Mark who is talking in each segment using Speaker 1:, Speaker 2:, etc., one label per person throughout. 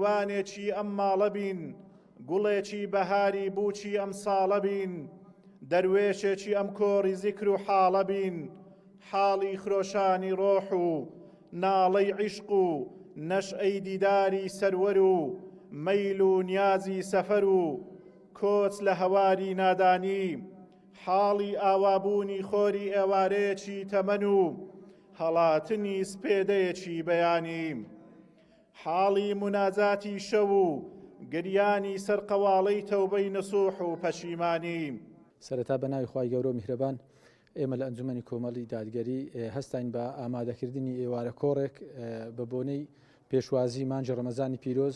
Speaker 1: میوانێکی ئەم ماڵە بین، گوڵێکی بەهاری بووکی ئەم ساڵە بین، دەروێشێکی ئەم کۆڕی زیکر و حاڵە بین، حاڵی خرۆشانی ڕۆح و ناڵەی عیشق و نەشئەی دیداری سەروەر و مەیل و نیازی سەفەر و کۆچ لە هەواری نادانی، حاڵی ئاوابوونی خۆری ئێوارەیەکی تەمەن و هەڵاتنی سپێدەیەکی بەیانی. حاڵی موناجاتی شەو و گریانی سەر قەواڵەی تەوبەی نسوح و پەشیمانی.
Speaker 2: سەرەتا بە ناوی خوای گەورە و میهرەبان، ئێمە لە ئەنجومەنی کۆمەڵی دادگەری هەستاین بە ئامادەکردنی ئێوارە کۆڕێک بە بۆنەی پێشوازی مانگی ڕەمەزانی پیرۆز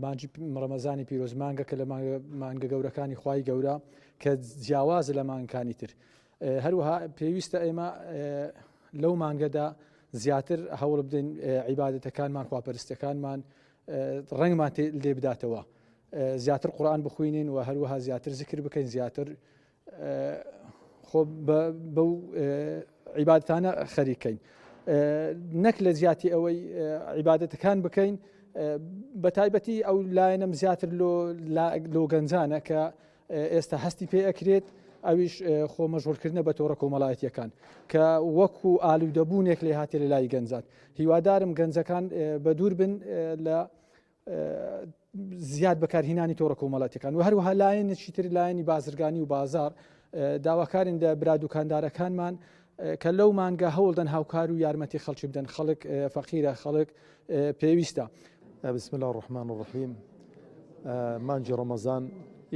Speaker 2: مانگی ڕەمەزانی پیرۆز مانگە کە لە مانگە گەورەکانی خوای گەورە کە جیاوازە لە مانگەکانی تر هەروەها پێویستە ئێمە لەو مانگەدا زیاتر هەوڵ بدەین عیبادەتەکانمان خواپەرستەکانمان ڕەنگمان لێ بداتەوە زیاتر قورآن بخوێنین و هەروەها زیاتر زکر بکەین زیاتر خۆ بەو عیبادەتانە خەریکەین نەک لە جیاتی ئەوەی عیبادەتەکان بکەین بە تایبەتی ئەو لایەنم زیاتر لۆ لۆ گەنجانە کە ئێستا هەستی پێ ئەکرێت ئەویش خۆ مەشغولکردنە بە تۆڕە کۆمەڵایەتیەکان کە وەکو ئالوودەبوونێک لێ هاتێ لە لای گەنجان هیوادارم گەنجەکان بە دوور بن لە زیاد بەکارهینانی تۆڕە کۆمەڵاتیەکان و هەروەها لایەنێکی تر لایەنی بازرگانی و بازار داواکارین لە برا دوکاندارەکانمان کە لەو مانگە هەوڵدەن هاوکار و یارمەتی خەڵکی بدەن خەڵک فەقیرە خەڵک پێویستە.
Speaker 3: بسم اللە الرحمن الرحیم مانگی ڕەمەزان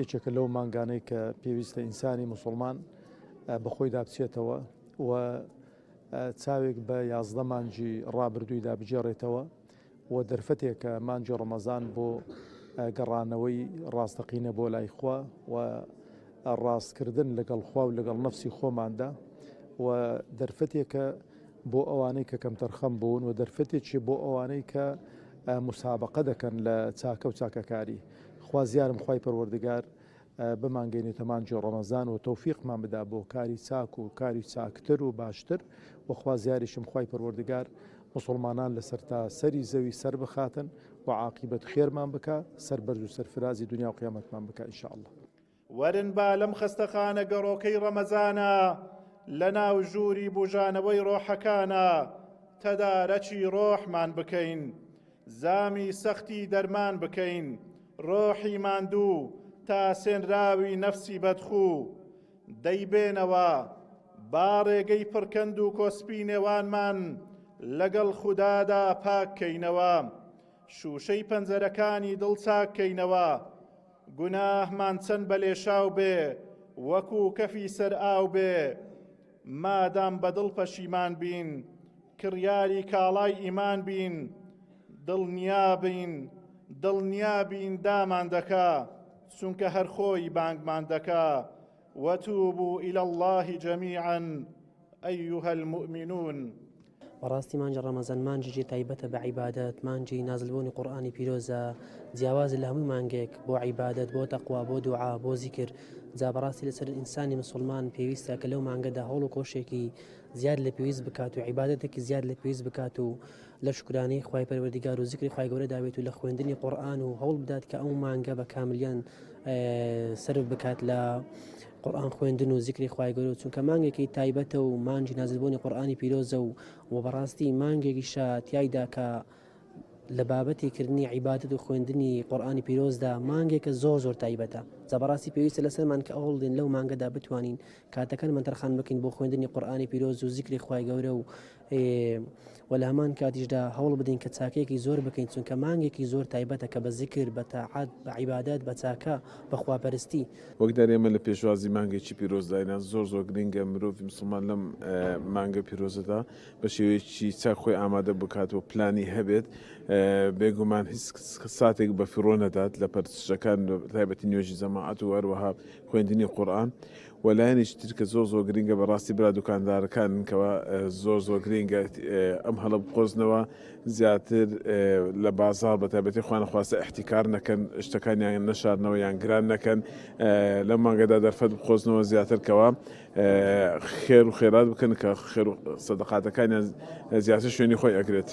Speaker 3: یەکێکە لەو مانگانەی کە پێویستە ئینسانی مسلمان بەخۆیدا بچێتەوە و چاوێک بە 11 مانگی ڕابردوویدا بگێڕێتەوە و دەرفەتێکە مانگی ڕەمەزان بۆ گەڕانەوەی ڕاستەقینە بۆ لای خوا و ڕاستکردن لەگەڵ خوا و لەگەڵ نەفسی خۆماندا و دەرفەتێکە بۆ ئەوانەی کە کەمتەرخەم بوون و دەرفەتێکی بۆ ئەوانەی کە مسابقە دەکەن لە چاکە و چاکەکاری خوازیارم خوای پەروەردگار بمانگەینێتە مانگی ڕەمەزان و تەوفیقمان بدا بۆ کاری چاک و کاری چاکتر و باشتر و خوازیاریشم خوای پەروەردگار موسڵمانان لە سەرتاسەری زەوی سەر بخاتن و عاقیبەت خێرمان بکا سەربەرز و سەرفرازی دونیا و قیامەتمان بکا ان شاء اللە.
Speaker 1: وەرن با لەم خەستەخانە گەڕۆکەی ڕەمەزانا لەناو ژووری بوژانەوەی ڕۆحەکانا تەدارەکی ڕۆحمان بکەین زامی سەختی دەرمان بکەین ڕۆحی ماندوو تاسێنراوی نەفسی بەدخوو دەی بێنەوە با ڕێگەی پڕکەند و کۆسپی نێوانمان لەگەڵ خودادا پاک کەینەوە شووشەی پەنجەرەکانی دڵ چاک کەینەوە گوناهمان چەند بە لێشاو بێ وەکو کەفی سەر ئاو بێ مادام بە دڵ پەشیمان بین کڕیاری کاڵای ئیمان بین دڵنیا بین دڵنیا بین دامان دەکا چونکە هەر خۆی بانگمان دەکا وتوبوا الی اللە جمیعا ایها المومنون.
Speaker 4: بەڕاستی مانگی ڕەمەزان مانگێکی تایبەتە بە عیبادەت، مانگی نازلبوونی قورئانی پیرۆزە، جیاوازە لە هەموو مانگێک بۆ عیبادەت، بۆ تەقوا، بۆ دوعا، بۆ زیکر، جا بەڕاستی لەسەر ئینسانی مسوڵمان پێویستە کە لەو مانگەدا هەوڵ و کۆشێکی زیاد لە پێویست بکات و عیبادەتێکی زیاد لە پێویست بکات و لە شوکرانەی خوای پەروەردگار و زیکری خوای گەورەدا بێت و لە خوێندنی قورئان و هەوڵ بدات کە ئەو مانگە بە کاملیان سەرف بکات لە قورئان خوێندن و زیکری خوای گەورە چونکە مانگێکی تایبەتە و مانگی نازلبوونی قورئانی پیرۆزە و و بەڕاستی مانگێکیشە تیایدا کە لە بابەتی کردنی عیبادەت و خوێندنی قورئانی پیرۆزدا مانگێکە زۆر زۆر تایبەتە جا بەڕاستی پێویستە لەسەرمان کە هەوڵدین لەو مانگەدا بتوانین کاتەکانمان تەرخان بکەین بۆ خوێندنی قورئانی پیرۆز و زیکری خوای گەورە و و لە هەمان کاتیشدا هەوڵ بدەین کە چاکەیەکی زۆر بکەین چونکە مانگێکی زۆر تایبەتە کە بە زیکر بە تاعەت بە عیبادەت بە چاکە بە خواپەرستی.
Speaker 5: وەک دیارە ئێمە لە پێشوازی مانگێکی پیرۆزداینە زۆر زۆر گرنگە مرۆڤی مسوڵمان لەم مانگە پیرۆزەدا بە شێوەیەکی چاک خۆی ئامادە بکات و پلانی هەبێت بێگومان هیچ ساتێک بە فیڕۆ نەدات لە پەرستشەکان تایبەتی نوێژی جەماعەت و هەروەها خوێندنی قورئان و لایەنێکی تر کە زۆر زۆر گرنگە بەڕاستی برا دوکاندارەکانن کەوا زۆر زۆر گرنگە ئەم هەڵە بقۆزنەوە زیاتر لە بازاڕ بە تایبەتی خوانەخواستە احتیکار نەکەن شتەکانیان نەشارنەوە یان گران نەکەن لەم مانگەدا دەرفەت بقۆزنەوە زیاتر کەوا خێر و خێرات بکەن کە خێر و سەدەقاتەکانیان زیاتر شوێنی خۆی ئەگرێت.